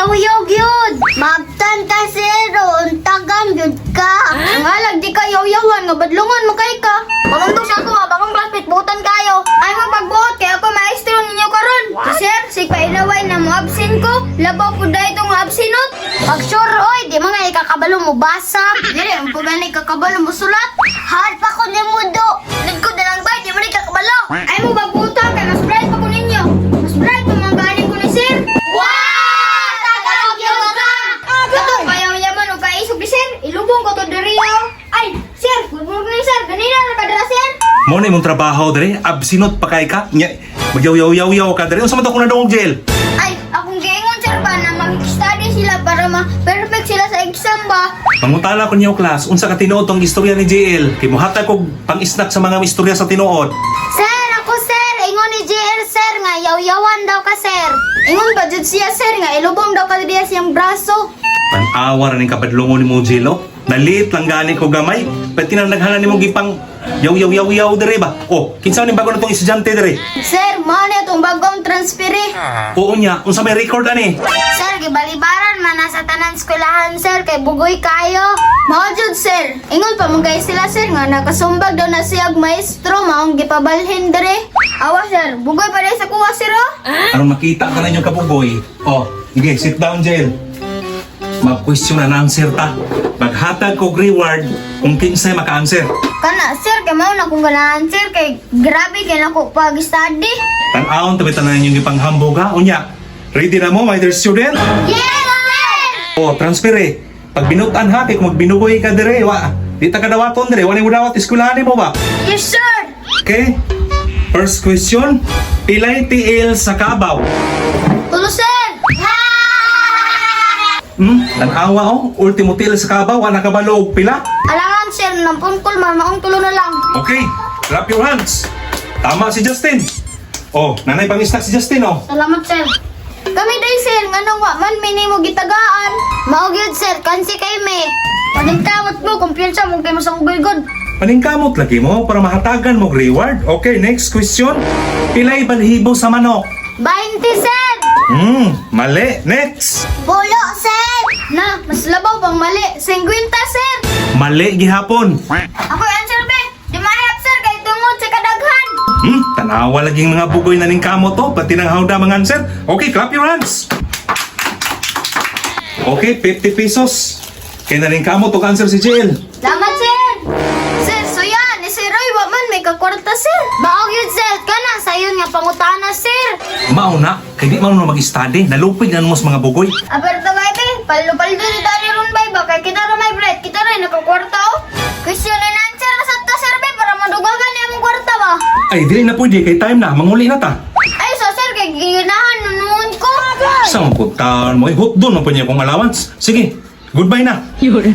yaw-yaw gyud. Maabtan ka, sir. Untagan gyud ka. Ang di ka yaw-yawan nga badlungon mo kay ka. Pamangto sa ako nga bagong classmate buotan kayo. Ay mo pagbuot kay ako maestro ninyo karon. Sir, sig pailaway na mo absent ko. Labaw pud dai tong absinot. Pag sure oy, di mga ikakabalo mo basa. Dili ang pagani kakabalo mo sulat. Hard pa ko nimo do. Nagko na lang ba, di mo ni kakabalo. Ay mo pagbuta kay mas bright pa ko ninyo. Mas bright pa man gani ko ni sir. Wow! Tagalog yun ka! Kato, kayaw yaman o kaisog ni sir. Ilubong ko to diri oh. Ay, sir, good morning, sir. Ganina na ka dira, sir. Mo na imong trabaho dere, absinot pa kay ka. Nya, magyaw-yaw-yaw ka dere. Unsa man to kung nadungog, Jel? Ay, akong giingon, sir, ba na mag-study sila para ma-perfect sila sa exam ba? Mangutana ko niyo, class, unsa ka tinuod tong istorya ni JL? Kay mohatag kog pang-snack sa mga istorya sa tinuod. Sir, ako, sir, ingon ni JL, sir, nga yaw-yawan daw ka, sir. Ingon ba jud siya, sir, nga ilubong daw ka diya siyang braso. Tan-awa ra ning kabadlongon nimo, Jel, oh. Nalit lang gani ko gamay. Pati na naghanan nimo gipang yaw yaw yaw yaw dere ba? Oh, kinsa ni bago na tong estudyante dere? Sir, mao na itong bagong transfer eh. Oo nya, unsa may record ani? Sir, gibalibaran man na sa tanan eskwelahan, sir, kay bugoy kayo. Mao jud, sir. Ingon pa man kay sila, sir, nga nakasumbag daw na siya og maestro maong gipabalhin dere. Awa, sir, bugoy pa sa kuha, sir, oh. Aron makita ka na inyong kabugoy. Oh, sige, sit down, Jel. Mag-question and answer ta. Maghatag kog reward kung kinsay maka-answer. Kana, sir, kay mao na kung ganahan, sir, kay grabe kay nako pag-study. Tan-awon tabi tanan yung ipanghambog ha. Unya, ready na mo, my dear student? Yes, sir! Oh, transfer eh. Pag binutan ha, kay kung magbinugoy ka dire, wa. Di ta kadawaton dire, wala mo dawat eskwelahan mo ba? Yes, sir! Okay? First question, pilay tiil sa kabaw? Tulo, sir! Tan-awa oh, ultimo tiil sa kabaw, wa nakabalo og pila. Alangan, sir, nampungkol man, maong tulo na lang. Okay, clap your hands. Tama si Justin. Oh, nanay pang snack si Justin oh. Salamat, sir. Kami day, sir, nganong wa man may nimo gitagaan. Mao gyud, sir, kansi kay me. Paningkamot mo, kumpiyansa mo kay mo sa god. Paningkamot lagi mo para mahatagan mo og reward. Okay, next question. Pilay balhibo sa manok? 20, sir. Mali. Next. Pulo, sir. Na, mas labaw pang mali. 50, sir. Mali gihapon. Ako answer be. Di mahap, sir, kay tungod sa kadaghan. Tanawa laging mga bugoy na ning kamo to, pati nang hawda mga answer. Okay, clap your hands. Okay, 50 pesos. Kay na ning kamo to answer si JL. Salamat, sir. Sir, so yan, ni Sir Roy, wa man may kakwarta, sir. Mao gyud, sir, kana sayon nga pangutana, sir. Mao na, kay di man mo mag-study, nalupig na mo sa mga bugoy. Aperto bay be, paldo-paldo ni Dani ron bay ba kay kita ra may bread, kita ra nakakwarta oh. Question and answer na sad ta, sir, be para madugagan ni among kwarta ba. Ay, dili na pwede kay time na, manguli na ta. Ay so sir, kay giganahan nunuon ko. Sa mga puntahan mo, eh, hotdon mo pa niya kong allowance. Sige, goodbye na. 有人。